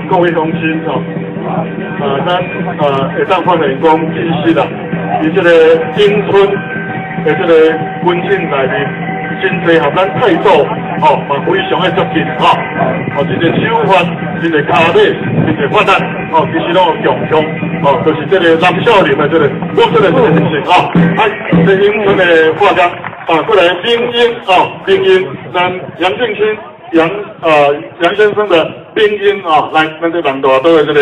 各位鄉親吼，咱會當發現講，其實啊，佇這個永春的這個軍警內面，真濟和咱態度吼嘛非常的接近吼，哦，真濟手法，真濟跤馬，真濟發力，哦，其實攏有共通，哦，就是這個南少林的這個武術的這個特色吼，啊，這永春的畫家，啊，過來明英哦，明英，咱楊正清楊楊先生的明英啊，來，咱這南大島的這個。